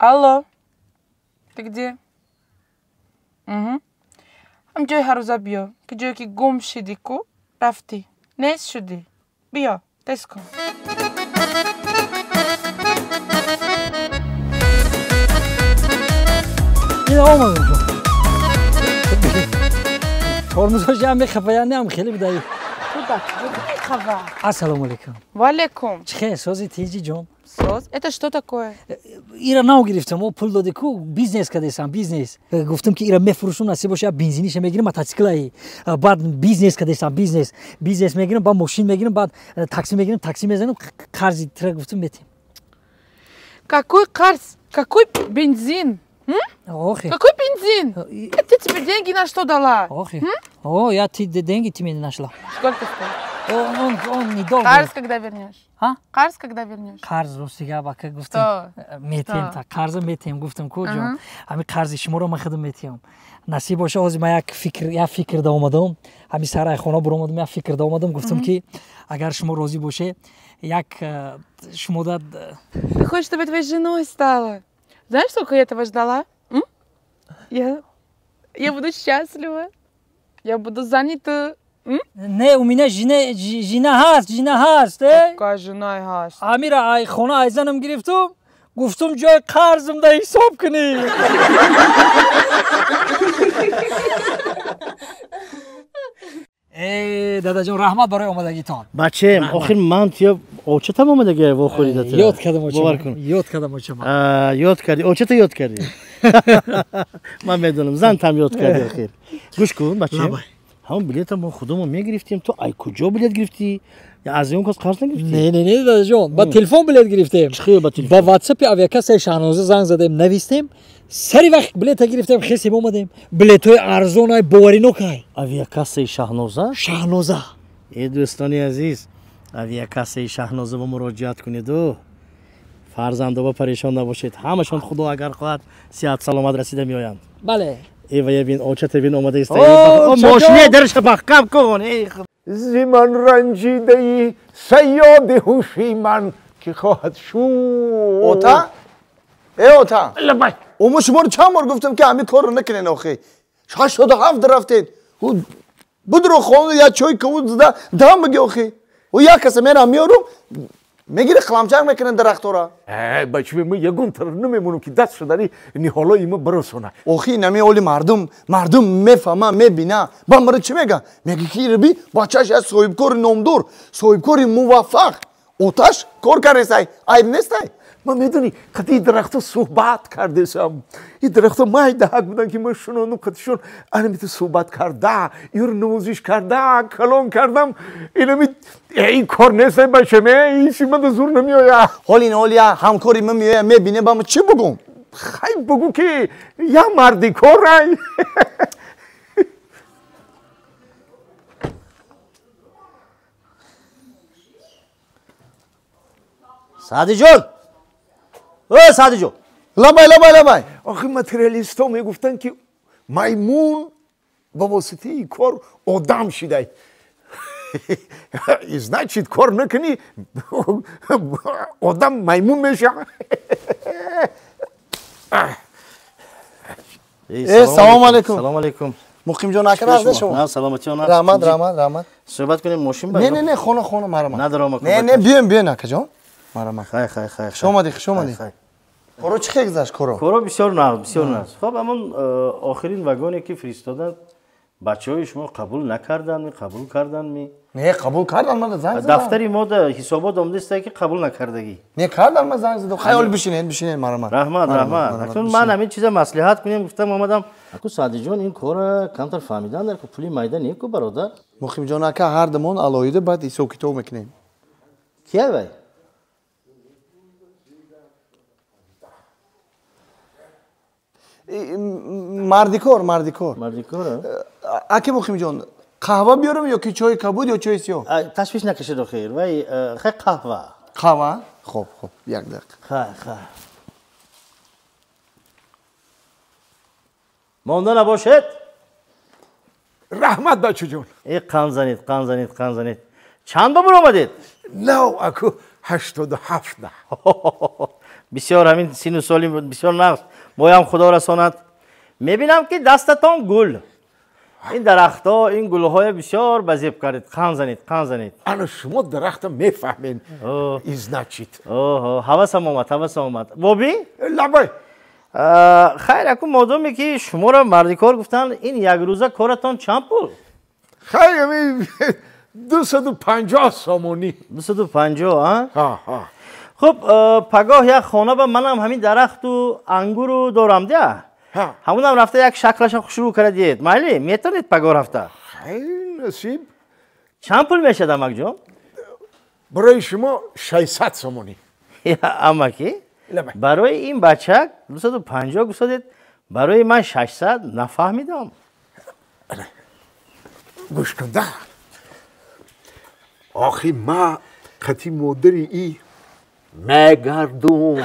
Алло, ты где? Угу. Ҳам ҷои ҳаррӯза биё, ки ҷое ки гум шидӣ ку, рафтӣ, нест шудӣ. Биё, тез кун. Ина омадам. Тормозҳош ям мехафа, я неам хеле бидаи. Ту ба куҷо мехава? Ассалому алайкум. Ва алайкум. Чӣ хел, сози тинҷи ҷон? Соз? Это что такое? Ира нав гирифтам, о пул доди ку, бизнес кардесам, бизнес. Гуфтам ки ира мефурӯшам, насиб боша, я бензиниша мегирам, мотоциклаи. Баъд бизнес кардесам, бизнес. Бизнес мегирам, баъд мошин мегирам, баъд такси мегирам, такси мезанам, қарзи тира гуфтам метем. Какой қарз? Какой бензин? Охи. Какой бензин? Я тебе деньги на что дала? Охи. О, я ты деньги ты мне нашла. Сколько стоит? Он недолго. Қарз когда вернешь? А? Қарз когда вернешь? Қарз ростига ба ка гуфтам. Метем та қарз метем гуфтам ку ҷон. Ҳами қарзи шуморо ман худам метиҳам. Насиб боша, ҳозир ман як фикр, як фикр да омадам. Ҳами сарай хона буромадам, як фикр да омадам, гуфтам ки агар шумо розӣ боше, як шумо да. Ты хочешь, чтобы я твоей женой стала? Знаешь, сколько я этого ждала? Я буду счастлива. Я буду занята. Не, у меня жена ҳаст, жена ҳаст. Какая жена ҳаст? Амира ай хона айзанам гирифтум, гуфтум ҷои қарзм да ҳисоб кунӣ. Э, дадаҷон, раҳмат барои омадагитон. Бачем, охир ман туя очатам омадаги вохӯрида. Ёд кардам очама. Ёд кардам очама. Ёд кардӣ, очата ёд кардӣ. Ман медонам, зантам ёд кардӣ охир. Гӯш кун, бачем. Ҳамон билета мо худамон мегирифтем, ту ай куҷо билет гирифтӣ? Аз он кас қарз нагирифтӣ? Не, не, не, дадаҷон, ба телефон билет гирифтем. Чӣ ба телефон? Ба WhatsApp авиакассаи Шаҳноза занг задем, навистем. Сари вақт билета гирифтем, хесем омадем. Билетҳои арзонай, боваринокай. Авиакассаи Шаҳноза? Шаҳноза. Э, дӯстони азиз, авиакассаи Шаҳноза ба муроҷиат кунеду фарзандоба парешон набошед. Ҳамашон Худо агар хоҳад сиҳат саломат расида меоянд. Бале. Э, вая бин, очата бин омада иста. Мошине дарша маҳкам кун. Зи ман ранҷидаи саёди ҳуши ман ки хоҳад шуд. Ота? Э, ота. Лабай. Омо шуморо чанд бор гуфтам ки ҳамин корро накунед охи. 87 рафтед. Будро хона я чой кавуд зада дам биги охи. Ӯ як каса мерам меорум, мегири қаламчак мекунад дарахтора. Э, бача, мо ягон тараф намемонам ки даст шудани ниҳолои мо баросона. Охи нами оли мардум, мардум мефаҳма, мебина. Ба мара чӣ мега? Мега ки раби бачаш як соҳибкори номдор, соҳибкори муваффақ. Оташ кор каресай, айб нестай. Ман медонӣ, қати дарахто суҳбат кардесам. И дарахто майдаҳак буданд ки ман шунонум қатишон анамито суҳбат карда, юро навозиш карда, калон кардам. Инами ин кор нестай бачам, ин чи мада зур намеоя. Ҳол ин ҳол я ҳамкори ман меоя, мебине, ба ман чӣ бугум? Хай бугу ки я марди корай. Саъдиҷон! Э, Саъдиҷон! Лабай, лабай, лабай. Охи материалистҳо мегуфтанд ки маймун ба воситаи кор одам шидай. И значит, кор накунӣ, одам маймун мешавад. Э, салому алайкум. Салому алайкум. Муқимҷон ака, рахмат шумо. На, саломатӣ она. Раҳмат, раҳмат, раҳмат. Суҳбат кунем мошин ба. Не, не, не, хона, хона, марҳамат. Надорам. Не, не, биёем, биёем акаҷон. Марҳамат. Хай, хай, хай. Хуш омадӣ, хуш омадӣ. Коро чӣ хел гузашт коро? Коро бисёр нағз, бисёр нағз. Хоб, ҳамон охирин вагоне ки фиристоданд, бачаҳои шумо қабул накарданд, қабул карданд? Не, қабул карданд, ман занг задам. Дафтари мо да ҳисобот омадааст ки қабул накардагӣ. Не, карданд, ман занг задам. Хай, ҳол бишинед, бишинед, марҳамат. Раҳмат, раҳмат. Акнун ман ҳамин чиза маслиҳат кунем, гуфтам омадам. Аку Саъдиҷон, ин кора камтар фаҳмидан дар ку пули майда не ку бародар. Муқимҷон ака, ҳар дамон алоҳида баъд ҳисоб китоб мекунем. Кия вай? Мардикор, мардикор. Мардикор? Аки Муқимҷон, қаҳва биёрам ё ки чойи кабуд ё чойи сиёҳ? Ташвиш накашед охир. Вай, хай қаҳва. Қаҳва? Хоб, хоб, як дақиқа. Хай, хай. Монда набошед? Раҳмат, бачаҷон. Э, қанд занед, қанд занед, қанд занед. Чанд ба буромадед? Нав, аку 87. Бисёр ҳамин сину соли бисёр нағз. Моям худо расонад. Мебинам ки дастатон гул. Ин дарахтҳо, ин гулҳое бисёр ба зеб кардед. Қан занед, қан занед. Ана шумо дарахта мефаҳмед. И значит. Оҳо, ҳавасам омад, ҳавасам омад. Боби? Лабай. Хайр, аку модоме ки шуморо мардикор гуфтанд, ин якрӯза коратон чанд пул? Хайр, 250 сомонӣ. 250, а? Ҳа. Хуб, пагоҳ як хона ба манам ҳамин дарахту ангуру дорам дия. Ҳамунам рафта як шаклаша хушрӯ карда диед. Майли, метавонед пагоҳ рафта? Хайр, насиб. Чанд пул мешавад, амакҷон? Барои шумо 600 сомонӣ. Амаки? Барои ин бачак 250 гусодед, барои ман 600, нафаҳмидам. Гӯш кун да. Охи ма қати модари и мегардум.